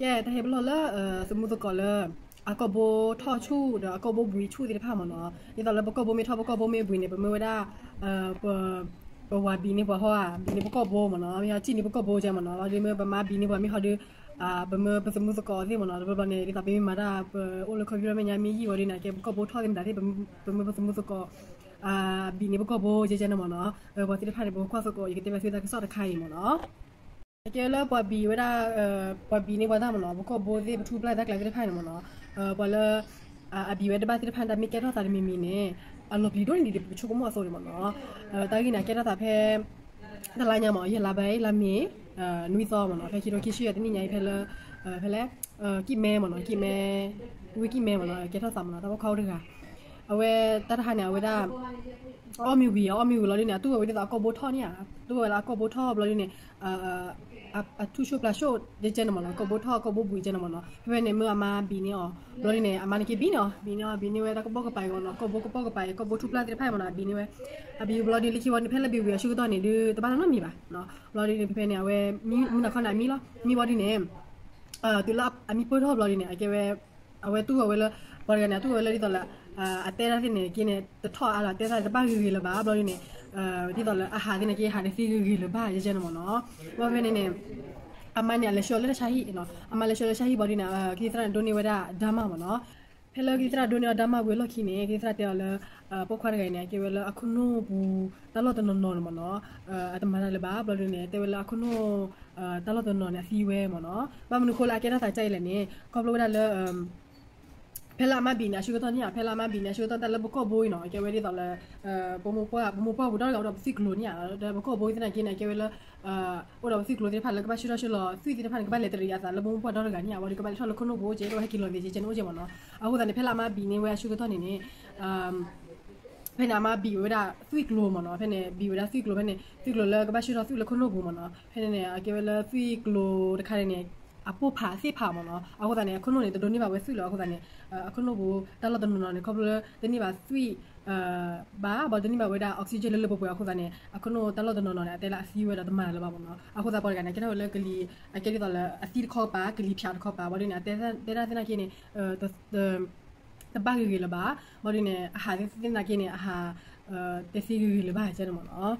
ကဲ တၢ်ဟ့ၣ်ပလီၢ်လၢ သမူသကိးလၢ အကိာ်ဘိထီၣ်ဆူၣ်ဒီးအကိာ်ဘိဘှံးဆူၣ်သ့ၣ်တဖၣ်မ့ၢ်နီၤ, ဒ်သိးလၢပကိာ်ဘိမ့ၢ်ထီၣ် ပကိာ်ဘိမ့ၢ်ဘှံးန့ၣ် ပမ့ၢ်ဝဲဒၣ် ပဝၤဘံးန့ၢ်ပှၤဟီဧါ, ဘံးန့ၢ်ပကိာ်ဘိမ့ၢ်နီၤ, မ့ၢ်ဟီၣ်စံၣ်န့ၢ်ပကိာ်ဘိကဲမ့ၢ်နီၤ, လီၤဒုးမ့ၢ်ပမါဘံးန့ၢ်ပှၤမ့ၢ်ဟီၣ်ဒုး ပမ့ၢ်ပသမူသကိးသ့ၣ်မ့ၢ်နီၤ, တဘျီဘျီန့ၣ် ဒ်သိးပမ့ၢ်မၤတၢ် ပအိၣ်လၢခီဖျိလၢမဲာ်ညါမ့ၢ်ယံာ်ဝဲဒ်န့ၣ် ကဲပကိာ်ဘိထီၣ်သ့ၣ်မတၤသ့ၣ် ပမ့ၢ်ပသမူသကိး ဘံးန့ၢ်ပကိာ်ဘိကဲကဲန့ၣ်မ့ၢ်နီၤ, ပှၤသ့ၣ်တဖၣ်န့ၣ် ပကွၢ်သကိး ယကတဲဘၣ်သုတၢ်ကစီၣ်တခါအံၤမ့ၢ်နီၤ. အကဲလၢပှၤဘံးဝဲဒၣ် ပှၤဘံးန့ၢ်ပှၤတၢ်မ့ၢ်နီၤ, ပကိာ်ဘိသ့ၣ် ပထူပျၢ်တၢ်ကျးသ့ၣ်တဖၣ်န့ၣ်မ့ၢ်နီၤ, ပှၤလၢ အဘံးဝဲတဘၣ်သ့ၣ်တဖၣ်န့ၣ် တၢ်မ့ၢ်ကဲထီၣ်သးတမံၤမံၤန့ၣ် အလီၤပျံၤဒိၣ်န့ၢ်ဒံး ပဆိကမိၣ်အသိးန့ၣ်မ့ၢ်နီၤ, တၢ်ဂ့ၢ်န့ၣ် အကဲထီၣ်သးဖဲ တလါညါမ့ၢ် ယဲၢ်လါဘၣ်လါမ့ၤ နွံသီမ့ၢ်နီၤ, ဖဲခံထိခံဆံယဲၢ်တနံၣ်ညါအံၤ ဖဲလၢ ဖဲလဲၣ် ကံၣ်မဲမ့ၢ်နီၤ, ကံၣ်မဲ ဝ့ၢ်ကံၣ်မဲမ့ၢ်နီၤ, ကဲထီၣ်သးမ့ၢ်နီၤ, တၢ်ဖီခိၣ်တဂၤ အဝဲတၢ်တဟါန့ၣ် အဝဲဒၣ် အီၣ်မ့ၤဝံၤ အီၣ်မ့ၤဝံၤလီၤဒ်န့ၣ် အတူၢ်ဝဲဝံၤဒ်သိးအကိာ်ဘိထီၣ်န့ၣ်ဧါ, တူၢ်ဝဲလၢအကိာ်ဘိထီၣ်ဘျီဒ်န့ၣ် အထူၣ်ဆူၣ်ပျၢ်ဆူၣ် ကဲကဲန့ၣ်မ့ၢ်နီၤ, ကိာ်ဘိထီၣ် ကိာ်ဘိဘှံးကဲန့ၣ်မ့ၢ်နီၤ, ဖဲဖဲန့ၣ် မ့ၢ်အမါဘံးန့ၢ်အီၤ ဘျီဒ်န့ၣ် အမါန့ၣ်က့ဘံးန့ၢ်အီၤ ဘံးန့ၢ်အီၤ ဘံးန့ၢ်ဝဲတၢ်ကပိာ်ကပၤအံၤမ့ၢ်နီၤ, ကိာ်ဘိကပိာ်ကပၤအံၤ ကိာ်ဘိထူပျၢ်သ့ၣ်တဖၣ်အံၤမ့ၢ်နီၤ, အဘံးန့ၢ်ဝဲ အဘံးဘျီဒ်န့ၣ် လၢခံဝဲန့ၣ် ဖဲလၢဘံးဝံၤအဆၢကတီၢ်န့ၣ် ဒုးတဘၣ်နီတမံၤဘၣ်, ဘျီဒ်န့ၣ် ဖဲဖဲန့ၣ် အဝဲ မုၢ်နၤခီန့ၣ် အမံလီၤ, မံဘျီဒ်န့ၣ် တုၤလၢအမံပၢၢ်ထီၣ်ဘျီဒ်န့ၣ် အကဲဝဲ အဝဲတူၢ်အဝဲလၢ ပှၤတဂၤန့ၣ် အတူၢ်အဝဲလၢဒ်သိးလၢ အတဲတၢ်သ့ၣ်န့ၣ်က့န့ၣ် တထီၣ်အါလီၤ တဲတၢ်တဘၣ်ဂ့ၤဂ့ၤလၢၤဘၣ် ဘျီဒ်န့ၣ် ဒ်သိးလၢအဟးသ့ၣ်န့ၣ်က့ ဟးတသ့ဂ့ၤဂ့ၤလၢၤဘၣ် ကဲကဲန့ၣ်မ့ၢ်နီၤ, ဘၣ်ဖဲန့ၣ်န့ၣ် အမါန့ၣ် အလဲၤဆှၢလၢတၢ်ဆါဟံၣ်, အမါလဲၤဆှၢလၢတၢ်ဆါဟံၣ်ဘျီဒ်န့ၣ် ကသံၣ်သရၣ်န့ၣ် ဒိးန့ၢ်ဝဲဒၣ်ဒါမၢ်မ့ၢ်နီၤ, ဖဲလၢကသံၣ်သရၣ်ဒိးန့ၢ်အီၤဒါမၢ်ဝံၤအလီၢ်ခံန့ၣ် ကသံၣ်သရၣ်တဲအီၤလၢ ပိာ်ခွါတဂၤအံၤန့ၣ် အကဲဝဲလၢအခိၣ်နူာ်ပူၤ တၢ်လီၢ်တနီၤနီၤန့ၣ်မ့ၢ်နီၤ, အတမၤတၢ်လၢၤဘၣ် ဘျီဒ်န့ၣ် တဲဝဲလၢအခိၣ်နူာ် တၢ်လီၢ်တနီၤန့ၣ် အသံဝဲမ့ၢ်နီၤ, ဘၣ်မနုၤဃိလၢအကဲထီၣ်သးဒ်အံၤလဲၣ်န့ၣ် ခီဖျိဝဲဒၣ်လၢ ဖဲလၢအမါဘံးန့ၣ် အဆၢကတီၢ်န့ၣ်ဧါ, ဖဲလၢအမါဘံးန့ၣ် အဆၢကတီၢ်တၢ်လၢပကိာ်ဘိအံၤနီၤ အကဲဝဲဒ်သိးလၢ ပမိၢ်ပှၢ် ပမိၢ်ပှၢ်ပူၤဒီတဂၤအိၣ်ဒီးပသွံၣ်ကျိၤန့ၣ်ဧါ, ဒီးပကိာ်ဘိသ့ၣ်နာ်က့န့ၣ် အကဲဝဲလၢ အိၣ်ဒီးပသွံၣ်ကျိၤသ့ၣ်တဖၣ်လၢကဘၣ်ဆှၢထီၣ်ဆှၢလီၤ သွံၣ်သ့ၣ်တဖၣ်န့ၣ် ကဘၣ်လဲၤတရံးအသးလၢပမိၢ်ပှၢ်ဒီတဂၤန့ၣ်ဧါ, ဝံၤဒီးကဘၣ်လဲၤထီၣ်လၢခိၣ်နူာ်ပူၤ ကဲဒီးဟဲက့ၤလီၤသ့ၣ်ကဲန့ၣ်အိၣ်ကဲမ့ၢ်နီၤ, အဃိသတးန့ၣ် ဖဲလၢအမါဘံးန့ၢ်ဝဲအဆၢကတီၢ်န့ၣ်န့ၣ် ဖဲန့ၣ် အမါဘံးဝဲဒၣ်သွံၣ်ကျိၤမ့ၢ်နီၤ, ဖဲန့ၣ် ဘံးဝဲဒၣ်သွံၣ်ကျိၤ ဖဲန့ၣ် သွံၣ်ကျိၤလၢကဘၣ်ဆှၢထီၣ်သွံၣ်လၢခိၣ်နူာ်ပူၤမ့ၢ်နီၤ, ဖဲန့ၣ်န့ၣ် အကဲဝဲလၢသွံၣ်ကျိၤတခါန့ၣ်န့ၣ် အပိၢ်ဖးသ့ၣ်ဖးမ့ၢ်နီၤ, အဃိသတးန့ၣ် အခိၣ်နူာ်န့ၣ် တဒိးန့ၢ်ဘၣ်ဝဲသွံၣ်လၢၤ, အဃိသတးန့ၣ် အခိၣ်နူာ်ပူၤ တၢ်လီၢ်တနီၤနီၤန့ၣ် ခီဖျိလၢတန့ၢ်ဘၣ်သွံၣ် ဘၣ် ဘၣ်တန့ၢ်ဘၣ်ဝဲဒၣ် oxygen လၢလၢပှဲၤပှဲၤအဃိသတးန့ၣ် အခိၣ်နူာ်တၢ်လီၢ်တနီၤနီၤန့ၣ် အတဲလၢအသံဝဲဒီးတမၤလၢၤဘၣ်မ့ၢ်နီၤ, အဃိသတးပှၤတဂၤန့ၣ် ကဲထီၣ်ဝဲလၢကလံၤ အကဲဒ်သိးလၢအသံတခီကပၤ ကလံၤဖၠးတခီကပၤ ဘၣ်ဒ်န့ၣ် အတဲတၢ်သ့ၣ်နာ်က့န့ၣ် တဘၣ်ဂ့ၤဂ့ၤလၢၤဘၣ်, ဘၣ်ဒ်န့ၣ် အဟးသ့ၣ်နာ်က့န့ၣ် အဟး တသ့ဂ့ၤဂ့ၤလၢၤဘၣ် ကဲန့ၣ်မ့ၢ်နီၤ,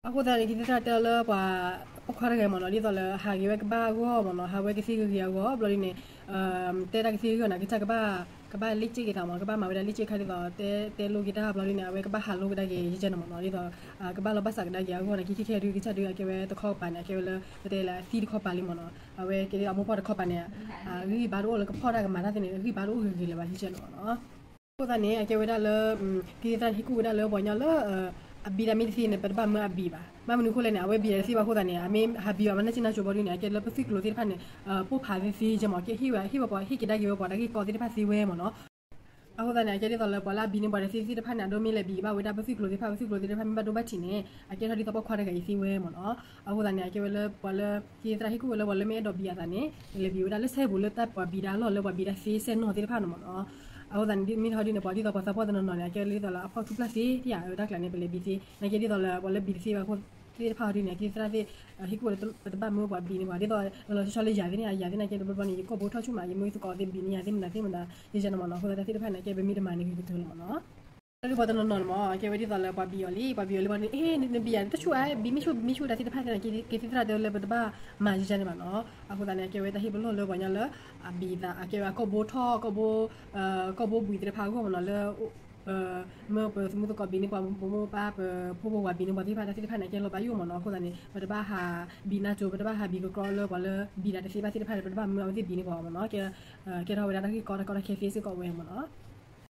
အဃိသတးန့ၣ် ကသံၣ်သရၣ်တဲအီၤလၢပှၤ ပိာ်ခွါတဂၤမ့ၢ်နီၤ ဒ်သိးလၢဟးဂ့ၤဝဲကဘၣ်အဂီၢ်မ့ၢ်နီၤ ဟးဝဲကသ့ဂ့ၤဂ့ၤအဂီၢ် ဘျီဒ်န့ၣ် တဲတၢ်ကသ့ဂ့ၤဂ့ၤန့ၣ် ကစၢ်ကဘၣ် ကဘၣ်လ့ၣ်က့ၣ်က့ၤသးမ့ၢ် ကဘၣ်မၤဝဲဒၣ်လ့ၣ်က့ၣ်ခါဒ်သိး တဲတဲလိက့ၤတၢ် ဘျီဒ်န့ၣ် အဝဲကဘၣ်ဟးလိကဒါက့ၤ ယကဲန့ၣ်မ့ၢ်နီၤ ဒ်သိး ကဘၣ်လီၤဘၣ်စးကဒါက့ၤအဂီၢ်န့ၣ် ကဲခဲခဲဒုး ကစၢ်ဒုးအကဲဝဲတခီကပၤန့ၣ် အကဲဝဲလၢ ပတဲလၢအသံတခီကပၤလံမ့ၢ်နီၤ အဝဲကဲဒ်အမိၢ်ပှၢ်တခီကပၤန့ၣ် အဂံၢ်ဘါတအိၣ်လၢကဖီၣ်တၢ်ကမၤတၢ်သ့ၣ်န့ၣ် အဂံၢ်ဘါတအိၣ်ဂ့ၤဂ့ၤလၢၤဘၣ် ယကဲန့ၣ်မ့ၢ်နီၤ အဃိသတးန့ၣ် အကဲဝဲဒၣ်လၢ ကသံၣ်သရၣ်ဟ့ၣ်ကူၣ်ဝဲဒၣ်လၢပှၤကညီလၢ အဘံးတၢ်မ့ၢ်တသ့န့ၣ် ပတဘၣ်မၢအဘံးဘၣ်. ဘၣ်မနုၤအဃိလဲၣ်န့ၣ် အဝဲဘံးတၢ်တသ့ဘၣ်အဃိသတးန့ၣ် အမ့ၢ်ဟးဘံးဘၣ်မၤနၢၤစ့နၢၤကၠိဘျီဒ်န့ၣ် အကဲလၢပသွံၣ်ကျိၤသ့ၣ်တဖၣ်န့ၣ် ပိၢ်ဖးသ့သ့ကဲမ့ၢ် ကဟ့ၣ်ဝဲ ဟ့ၣ်ဝဲပှၤ ဟ့ၣ်ကဒါက့ၤဝဲပှၤတၢ်ဂ့ၢ်ကီသ့ၣ်တဖၣ်သ့ဝဲမ့ၢ်နီၤ. အဃိသတးန့ၣ် အကဲဒ်သိးလၢပှၤလၢအဘံးန့ၢ်ပှၤတၢ်သ့သ့ၣ်တဖၣ်န့ၣ် အဒိမ့ၢ်လဲၤဘံးဘၣ်ဝဲဒၣ်ပသွံၣ်ကျိၤသ့ၣ်တဖၣ် ပသွံၣ်ကျိၤသ့ၣ်တဖၣ်မ့ၢ်ဘၣ်ဒိဘၣ်ထံးန့ၣ် အကဲထီၣ်ဒ်သိးပိာ်ခွါတဂၤအံၤသ့ဝဲမ့ၢ်နီၤ. အဃိသတးန့ၣ် အကဲဝဲလၢပှၤလၢ ကသံၣ်သရၣ်ဟ့ၣ်ကူၣ်ဝဲလၢပှၤလၢမ့ၢ်အဲၣ်ဒိးဘံးအသးန့ၣ် လဲၤဘံးဝဲဒၣ်လၢစဲပူၤလၢတၢ်ပှၤဘံးတၢ်အလီၢ်လၢပှၤဘံးတၢ်သ့စဲနီၢ်သ့ၣ်တဖၣ်န့ၣ်မ့ၢ်နီၤ. အဃိသတးန့ၣ် မ့ၢ်ထီၣ်ဒ်န့ၣ် ပှၤဒ်သိးပှၤသးပှၢ်တနီၤနီၤန့ၣ် အကဲဒ်သိးလၢအဖီၣ်ထူပျၢ်သ့ တၢ်ကျးန့ၣ် ပလဲၤဘံးသ့ နာ်က့ဒ်သိးလၢပှၤလၢဘံးတသ့ဘၣ်အဃိသ့ၣ်တဖၣ်ဒ်န့ၣ် ကသံၣ်သရၣ်သ့ၣ် ဟ့ၣ်ကူၣ်ဝဲလၢပတဘၣ်မၢပှၤဘံးန့ၢ်ပှၤ ဒ်သိးလီၤဆီဆီလၢယၤသ့ၣ်န့ၣ် ယၤသ့ၣ်နာ်က့တဘျီဘျီန့ၣ် ယကိာ်ဘိထီၣ်ဆူၣ်မး ယမ့ၢ်သကိးသ့ၣ်ဘံးန့ၢ်ယၤသ့ၣ်မနုၤသ့ၣ်မနုၤ ယကဲန့ၣ်မ့ၢ်နီၤ. အဃိသတးတၢ်သ့ၣ်တဖၣ်န့ၣ် အကဲပမ့ၢ်တမၤန့ၣ်ဂ့ၤကတၢၢ်လီၤမ့ၢ်နီၤ. လၢပှၤတနီၤနီၤန့ၣ်မ့ၢ် အကဲဝဲဒ်သိးလၢပှၤဘံးအီၤလံ ပှၤဘံးအီၤလံ ပှၤဒ် အ့ နဘံးယၤတဆူၣ်ဧါ ဘံးမ့ၢ်ဆူၣ် ဘံးမ့ၢ်ဆူၣ်တၢ်သ့ၣ်တဖၣ်သ့ၣ်န့ၣ် ကသံၣ်သရၣ်တဲလၢပတဘၣ်မၤယကဲန့ၣ်မ့ၢ်နီၤ. အဃိသတးန့ၣ် အကဲဝဲတၢ်ဟ့ၣ်ပလီၢ်လၢပှၤကညီလၢ အဘံးသး အကဲဝဲအကိာ်ဘိထီၣ် အကိာ်ဘိ ကိာ်ဘိဘှံးသ့ၣ်တဖၣ်အဂီၢ်မ့ၢ်နီၤ လၢ မ့ၢ်ပသမူသကိးဘံးန့ၢ်ပှၤ ပမိၢ်ပၢ် ပဖိပဝၤဘံးန့ၢ်ပှၤသ့ၣ်တဖၣ် တၢ်သ့ၣ်တဖၣ်န့ၣ် အကဲလီၤဘၣ်ယိၣ်မ့ၢ်နီၤ. အဃိသတးန့ၣ် ပတဘၣ်ဟးဘံးနၢ်ကၠိ ပတဘၣ်ဟးဘံးကကြီလၢပှၤလၢဘံးတၢ်တသ့ဘၣ်သ့ၣ်တဖၣ်န့ၣ် ပတဘၣ်မၢအဝဲသ့ၣ်ဘံးန့ၢ်ပှၤမ့ၢ်နီၤ. ကဲထီၣ်ဝဲဒၣ်တၢ်ဂ့ၢ်ကီတၢ်ကီတၢ်ခဲသ့စ့ၢ်ကီးဝဲမ့ၢ်နီၤ.